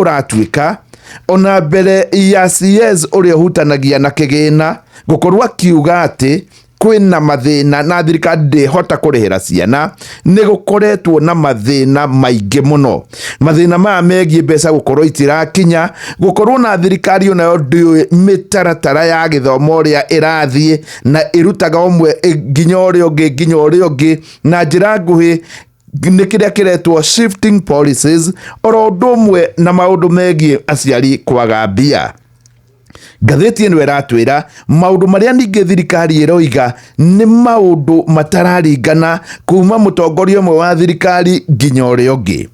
Kũratuĩka ona mbere ya CS ũrĩa ũhutanagia na kĩgĩna gũkorwo akiuga atĩ kwĩna mathĩna na thirikari ndĩhota kũrĩhĩra ciana, nĩ gũkoretwo na mathĩna maingĩ mũno. Mathĩna maya megiĩ mbeca gũkorwo itirakinya, gũkorwo na thirikari onayo ndĩũĩ mĩtaratara ya gĩthomo ũrĩa ĩrathiĩ na ĩrutaga ũmwe nginya ũrĩa ũngĩ nginya ũrĩa ũngĩ na njĩra nguhĩ nĩ kĩrĩa kĩretwo shifting policies, oro ũndũ ũmwe na maũndũ megiĩ aciari kwaga mbia. Ngathĩti ĩno ĩratwĩra maũndũ marĩa ningĩ thirikari ĩroiga nĩ maũndũ matararingana kuma mũtongoria ũmwe wa thirikari nginya ũrĩa ũngĩ.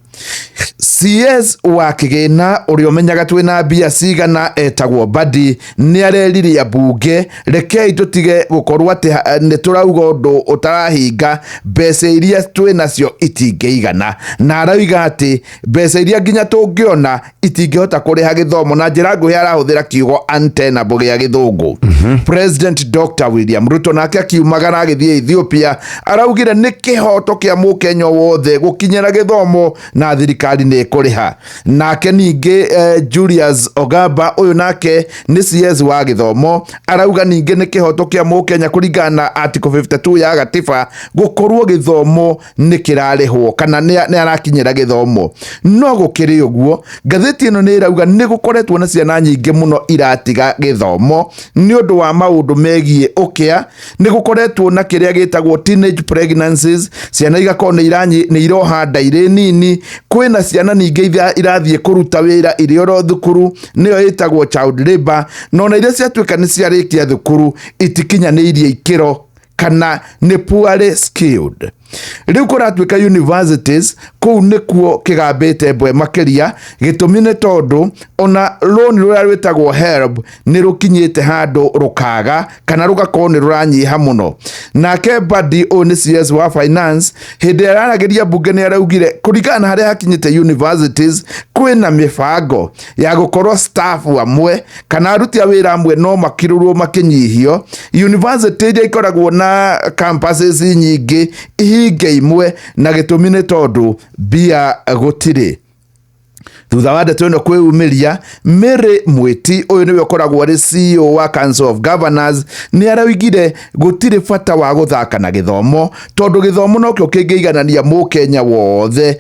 CS wa kĩgĩna ũrĩa ũmenyaga twĩna mbia cigana etagwo Mbadi nĩ arerire ambunge rekei tũtige gũkorwo atĩ nĩ tũrauga ũndũ ũtarahinga, mbeca iria twĩ nacio itingĩigana, na aroiga atĩ mbeca iria nginya tũngĩona itingĩhota kũrĩha gĩthomo. Na njĩra nguhĩ arahũthĩra kiugo untenable gĩa gĩthũngũ. President Dr William Ruto nake akiumagara agĩthiĩ Ethiopia araugire nĩ kĩhoto kĩa mũkenya wothe gũkinyĩra gĩthomo na thirikari nĩ ĩkũrĩha. Nake ningĩ Julius Ogamba ũyũ nake nĩ CS wa gĩthomo arauga ningĩ nĩ kĩhoto kĩa mũkenya kũringana na Article 52 ya gatiba gũkorwo gĩthomo nĩ kĩrarĩhwo kana nĩ arakinyĩra gĩthomo. No gũkĩrĩ ũguo, ngathĩti ĩno nĩ ĩrauga nĩ gũkoretwo na ciana nyingĩ mũno iratiga gĩthomo nĩ ũndũ wa maũndũ megiĩ ũkĩa. Nĩ gũkoretwo na kĩrĩa gĩtagwo teenage pregnancies, ciana igakorwo nĩ iroha nda irĩ nini. Kwĩna ciana ningĩ irathiĩ kũruta wĩra irĩ oro thukuru, nĩyo ĩtagwo child labor, na ona iria ciatuĩka nĩ ciarĩkia thukuru itikinyanĩirie ikĩro kana nĩ poorly skilled. Rĩu kũratuĩka universities kũu nĩkuo kĩgambĩte mbwe makĩria. Gĩtũmi nĩ tondũ ona loan rũrĩa rwĩtagwo HELB nĩ rũkinyĩte handũ rũkaga kana rũgakorwo nĩ rũranyiha mũno. Nake Mbadi, ũyũ nĩ CS wa finance, hĩndĩ ĩrĩa araragĩria mbunge nĩ araugire kũringana na harĩa hakinyĩte universities kwĩna mĩbango ya gũkorwo staff amwe kana aruti a wĩra amwe no makirũrwo makĩnyihio, university iria ikoragwo na campuses nyingĩ ihinge imwe, na gĩtũmi nĩ tondũ mbia gũtirĩ. Thutha wa ndeto ĩno kwĩyumĩria, Mary Mwiti, ũyũ nĩwe ũkoragwo arĩ CEO wa Council of Governors, nĩ araugire gũtirĩ bata wa gũthaka na gĩthomo tondũ gĩthomo nokĩo kĩngĩiganania mũkenya wothe.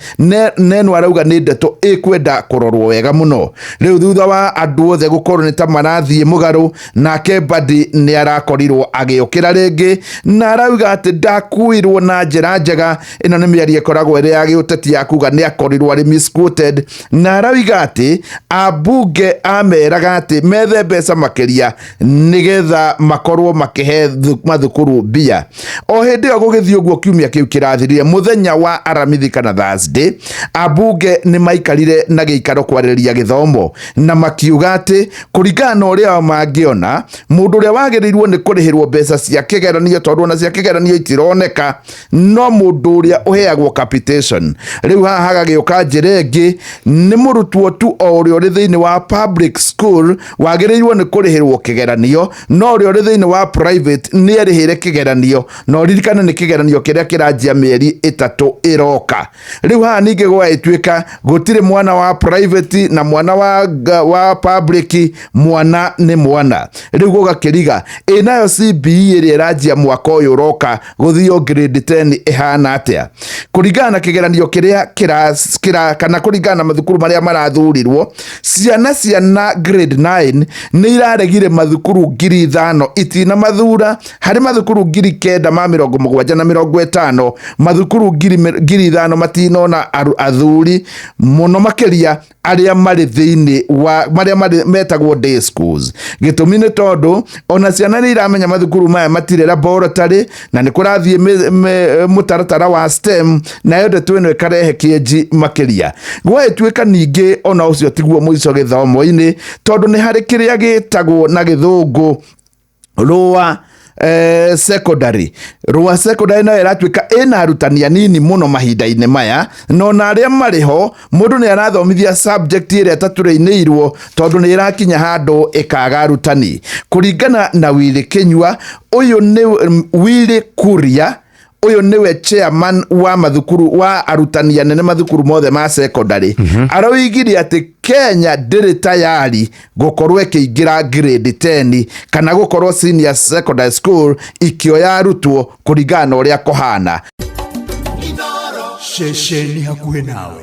Neno arauga nĩ ndeto ĩkwenda kũrorwo wega mũno. Rĩu thutha wa andũ othe gũkorwo nĩ ta marathiĩ mũgarũ, nake Mbadi nĩ arakorirwo agĩũkĩra rĩngĩ na arauga atĩ ndakuirwo na njĩra njega. Ĩno nĩ mĩario ĩkoragwo ĩrĩ ya gĩũteti ya kuga nĩ akorirwo arĩ misquoted, na arauga atĩ ambunge ameraga atĩ methe mbeca makĩria nĩgetha makorwo makĩhe mathukuru mbia. O hĩndĩ ĩyo gũgĩthiĩ ũguo, kiumia kĩu kĩrathirire mũthenya wa Aramithi kana Thursday, ambunge nĩ maikarire na gĩikaro kwarĩrĩria gĩthomo na makiuga atĩ kũringana na ũrĩa mangĩona, mũndũ ũrĩa wagĩrĩirwo nĩ kũrĩhĩrwo mbeca cia kĩgeranio, tondũ ona cia kĩgeranio itironeka, no mũndũ ũrĩa ũheagwo capitation. Rĩu haha hagagĩũka njĩra ĩngĩ, nĩ mũrutwo tu o ũrĩa ũrĩ thĩinĩ wa public school wagĩrĩirwo nĩ kũrĩhĩrwo kĩgeranio, no ũrĩa ũrĩ thĩinĩ wa private nĩ erĩhĩre kĩgeranio. Na ũririkane nĩ kĩgeranio kĩrĩa kĩranjia mĩeri 3 ĩroka. Rĩu haha ningĩ gwagĩtuĩka gũtirĩ mwana wa private na mwana wa public, mwana nĩ mwana. Rĩu gũgakĩriga ĩ nayo CBE ĩrĩa ĩranjia mwaka ũyũ ũroka gũthio grade 10 ĩhana atĩa, kũringana na kĩgeranio kĩrĩa kĩra kana kũringana na mathukuru marĩa marathurirwo. Ciana grade 9 nĩ iraregire mathukuru 5,000 itina mathura harĩ mathukuru 9,750. Mathukuru 5,000 matinona athuri, mũno makĩria arĩa marĩ thĩinĩ wa marĩa marĩ metagwo day schools. Gĩtũmi nĩ tondũ ona ciana nĩ iramenya mathukuru maya matirĩ laboratory na nĩ kũrathiĩ mũtaratara wa STEM, nayo ndeto ĩno ĩkarehe kĩenji makĩria. Gwagĩtuĩka ningĩ ona ũcio tiguo mũico gĩthomo-inĩ, tondũ nĩ harĩ kĩrĩa gĩtagwo na gĩthũngũ lower secondary. Lower secondary nayo ĩratuĩka ĩna arutani anini mũno mahinda-inĩ maya, na ona arĩa marĩ ho mũndũ nĩ arathomithia subject ĩrĩa ĩtatũrĩinĩirwo tondũ nĩ ĩrakinya handũ ĩkaga arutani. Kũringana na Willy Kinyua, ũyũ nĩ Willy Kuria. Ũyũ nĩwe chairman wa mathukuru wa arutani anene mathukuru mothe ma secondary. Aroigire atĩ Kenya ndĩrĩ tayari gũkorwo ĩkĩingĩra grade 10 kana gũkorwo senior secondary school ikĩoya arutwo kũringana na ũrĩa kũhana. Ceceni hakuhĩ nawe.